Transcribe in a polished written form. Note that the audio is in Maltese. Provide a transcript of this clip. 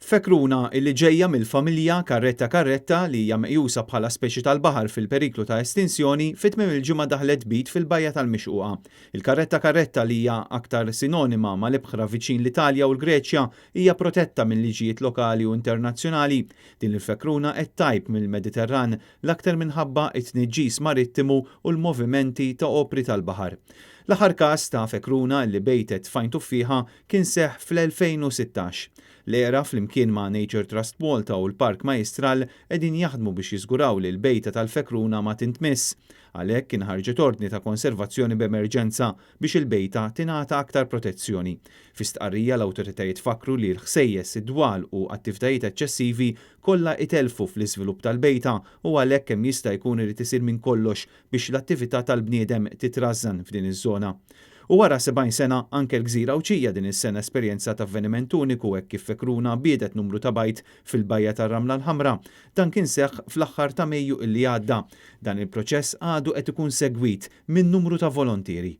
Fekruna illi ġejja mill-familja Caretta caretta li hija meqjusa bħala speċi tal-baħar fil-periklu ta' estinsjoni fi tmiem il-ġimgħa daħlet bit fil-Bajja tal-Mixquqa. Il-Caretta caretta li hija aktar sinonima mal-ibħra viċin l-Italja u l-Greċja hija protetta minn liġijiet lokali u internazzjonali. Din il-fekruna qed tgħib mill-Mediterran l-aktar minħabba t-tniġġis marittimu u l-movimenti ta' opri tal-baħar. L-aħħar każ ta' fekruna li bejtet f'Għajn Tuffieħa kien seħħ fl-2016. L-ERA flimkien ma' Nature Trust Malta u l-Park Majjistral qegħdin jaħdmu biex jiżguraw li l-bejta tal-fekruna ma tintmiss. Għalhekk inħarġet ordni ta' konservazzjoni b'emerġenza biex il-bejta tingħata aktar protezzjoni. Fi stqarrija l-awtoritajiet fakkru li l-ħsejjes, id-dwal u attivtajiet eċċessivi kollha itellfu fl-iżvilupp tal-bejta u għalhekk kemm jista' jkun irid isir minn kollox biex l-attività tal-bniedem titrażżan f'din iż-żona. U wara 70 sena, anke l-gżira Għawdxija din is-sena esperjenzat avveniment uniku hekk kif fekruna biedet numru ta' bajd fil-Bajja tar-Ramla l-Ħamra. Dan kien seħħ fl-aħħar ta' Mejju illi għadda. Dan il-proċess għadu qed ikun segwit minn numru ta' volontieri.